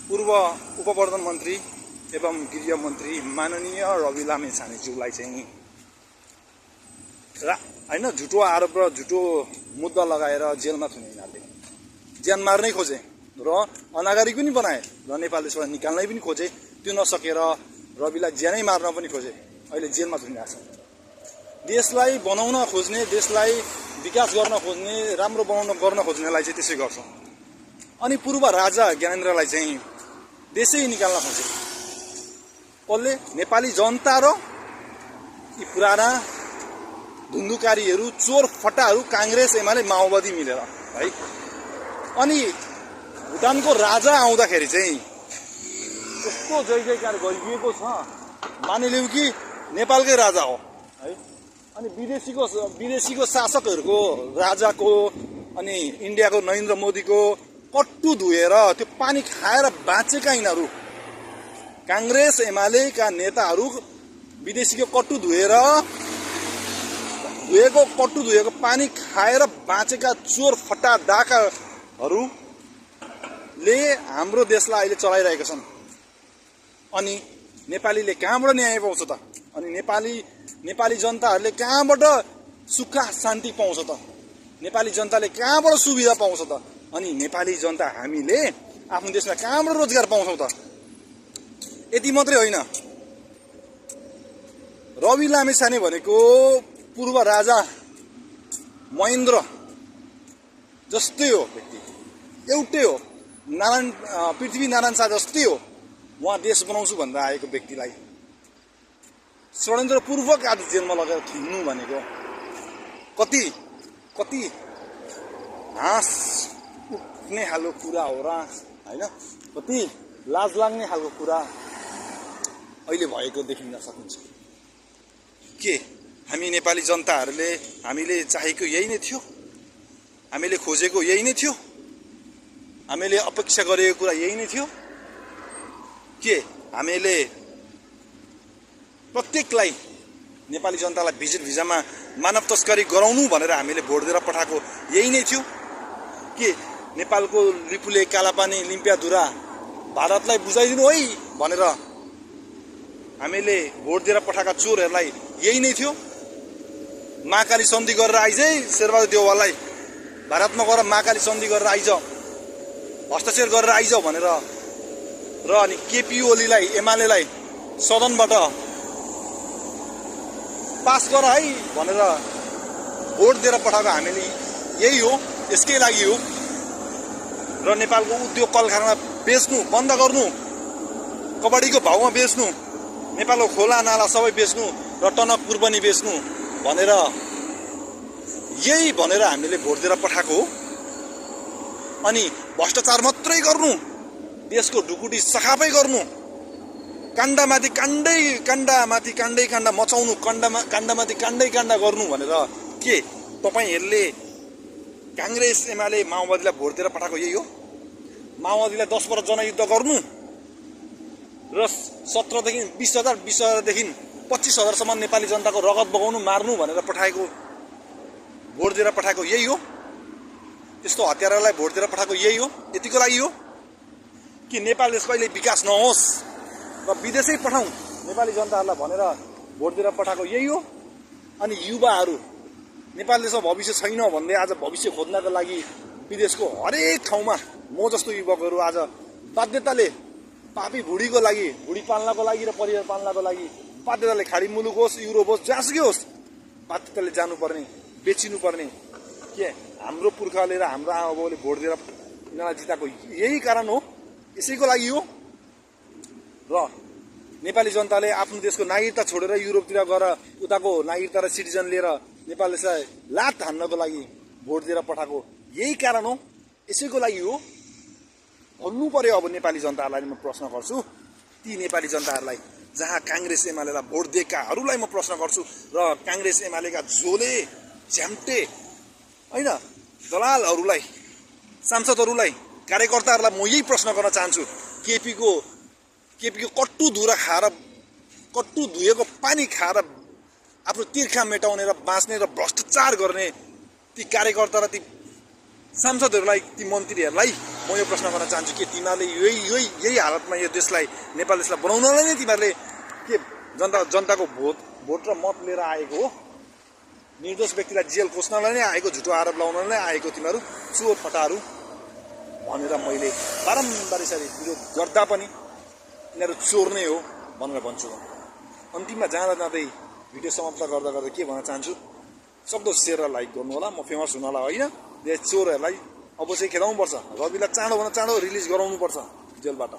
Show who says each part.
Speaker 1: पूर्व उपप्रधान मन्त्री एवं गृह मन्त्री माननीय रवि लामिछानेज्यूलाई चाहिँ हैन झुटो आरोप र झुटो मुद्दा लगाएर जेलमा थुने यिनीहरूले ज्यान मार्नै खोजे र अनागरिक पनि बनाए र नेपाल देशबाट निकाल्नै पनि खोजे। त्यो नसकेर रविलाई ज्यानै मार्न पनि खोजे। अहिले जेलमा थुनिरहेछ। देशलाई बनाउन खोज्ने, देशलाई विकास गर्न खोज्ने, राम्रो गर्न खोज्नेलाई चाहिँ त्यसै गर्छ। अनि पूर्व राजा ज्ञानेन्द्रलाई चाहिँ देशै निकाल्न खोजे। कसले? नेपाली जनता र यी पुराना धुन्धुकारीहरू, चोर फटाहरू, कांग्रेस एमाले माओवादी मिलेर है। अनि भुटानको राजा आउँदाखेरि चाहिँ कस्तो जय जयकार गरिएको छ। मानिलिउँ कि नेपालकै राजा हो है। अनि विदेशीको शासकहरूको राजाको अनि इन्डियाको नरेन्द्र मोदीको कट्टु धुएर त्यो पानी खाएर बाँचेका यिनीहरू कांग्रेस एमालेका नेताहरू विदेशीको कट्टु धुएको पानी खाएर बाँचेका चोर फट्टा डाकाहरूले हाम्रो देशलाई अहिले चलाइरहेका छन्। अनि नेपालीले कहाँबाट न्याय पाउँछ त? अनि नेपाली जनताहरूले कहाँबाट सुख शान्ति पाउँछ त? नेपाली जनताले कहाँबाट सुविधा पाउँछ त? अनि नेपाली जनता हामीले आफ्नो देशमा कहाँबाट रोजगार पाउँछौँ त? यति मात्रै होइन, रवि लामिछाने भनेको पूर्व राजा महेन्द्र जस्तै हो व्यक्ति, एउटै हो। पृथ्वीनारायण शाह जस्तै हो। उहाँ देश बनाउँछु भनेर आएको व्यक्तिलाई षड्यन्त्रपूर्वक आज जेलमा लगेर थुन्नु भनेको कति हाँस उठ्ने खालको कुरा हो र होइन? कति लाज लाग्ने खालको कुरा अहिले भएको देखिन सकिन्छ। के हामी नेपाली जनताहरूले हामीले चाहेको यही नै थियो? हामीले खोजेको यही नै थियो? हामीले अपेक्षा गरेको कुरा यही नै थियो? के हामीले प्रत्येकलाई नेपाली जनतालाई भिजिट भिजामा मानव तस्करी गराउनु भनेर हामीले भोट दिएर पठाएको यही नै थियो? के नेपालको लिपुले कालापानी लिम्पियाधुरा भारतलाई बुझाइदिनु है भनेर हामीले भोट दिएर पठाएका चोरहरूलाई यही नै थियो? महाकाली सन्धि गरेर आइज है शेरबहादुर देउवालाई, भारतमा गएर महाकाली सन्धि गरेर आइज, हस्तक्षेप गरेर आइज भनेर र अनि केपी ओलीलाई एमालेलाई सदनबाट पास गर है भनेर भोट दिएर पठाएको हामीले यही हो, यसकै लागि हो। र नेपालको उद्योग कल कारखाना बेच्नु बन्द गर्नु, कबड्डीको भाउमा बेच्नु, नेपालको खोला नाला सबै बेच्नु र टनकपुर पनि बेच्नु भनेर यही भनेर हामीले भोट दिएर पठाएको हो। अनि भ्रष्टाचार मात्रै गर्नु, देशको ढुकुटी सखापै गर्नु, काण्डामाथि काण्डा मचाउनु, काण्डामाथि काण्डा गर्नु भनेर के तपाईहरूले कांग्रेस एमाले माओवादीलाई भोट दिएर पठाएको यही हो? माओवादीलाई 10 वर्ष जनयुद्ध गर्नु र 17देखि 20,000देखि 25,000सम्म नेपाली जनताको रगत बगाउनु, मार्नु भनेर पठाएको भोट दिएर पठाएको यही हो? त्यस्तो हत्यारालाई भोट दिएर पठाएको यही हो? यतिको लागि हो कि नेपाल देश कहिले विकास नहोस् र विदेशै पठाउँ नेपाली जनताहरूलाई भनेर भोट दिएर पठाएको यही हो? अनि युवाहरू नेपाल देशमा भविष्य छैन भन्दै आज भविष्य खोज्नको लागि विदेशको हरेक ठाउँमा म जस्तो युवकहरू आज बाध्यताले पापी भुडीको लागि, भुडी पाल्नको लागि र परिवार पाल्नको लागि बाध्यताले खाडी मुलुक होस्, युरोप होस्, जहाँसुकै होस्, बाध्यताले जानुपर्ने, बेचिनुपर्ने। के हाम्रो पुर्खाले र हाम्रो आमाबाउले भोट दिएर यिनीहरूलाई जिताएको यही कारण हो? यसैको लागि हो? र नेपाली जनताले आफ्नो देशको नागरिकता छोडेर युरोपतिर गएर उताको नागरिकता र सिटिजन लिएर नेपाल देशलाई लात हान्नको लागि भोट दिएर पठाएको यही कारण हो? यसैको लागि हो? भन्नु पर्यो। अब नेपाली जनताहरूलाई म प्रश्न गर्छु, ती नेपाली जनताहरूलाई जहाँ कांग्रेस एमालेलाई भोट दिएकाहरूलाई म प्रश्न गर्छु र कांग्रेस एमालेका झोले झ्याम्टे होइन दलालहरूलाई, सांसदहरूलाई, कार्यकर्ताहरूलाई म यही प्रश्न गर्न चाहन्छु। केपीको कट्टु धुएको पानी खाएर आफ्नो तिर्खा मेटाउने र बाँच्ने र भ्रष्टाचार गर्ने ती कार्यकर्ता र ती सांसदहरूलाई, ती मन्त्रीहरूलाई म यो प्रश्न गर्न चाहन्छु के तिमीहरूले यही हालतमा यो देशलाई नेपाल देशलाई बनाउनलाई नै तिमीहरूले के जनताको भोट र मत लिएर आएको हो? निर्दोष व्यक्तिलाई जेल खोज्नलाई नै आएको, झुटो आरोप लगाउनलाई नै आएको तिमीहरू चोर फटाहरू भनेर मैले बारम्बार यसरी विरोध गर्दा पनि यिनीहरू चोर नै हो भनेर भन्छु। अन्तिममा जाँदै भिडियो समाप्त गर्दा के भन्न चाहन्छु, सक्दो सेयर र लाइक गर्नु होला। म फेमस हुनलाई होइन, यो चोरहरूलाई अब चाहिँ खेदाउनुपर्छ। रविलाई चाँडोभन्दा चाँडो रिलिज गराउनुपर्छ जेलबाट।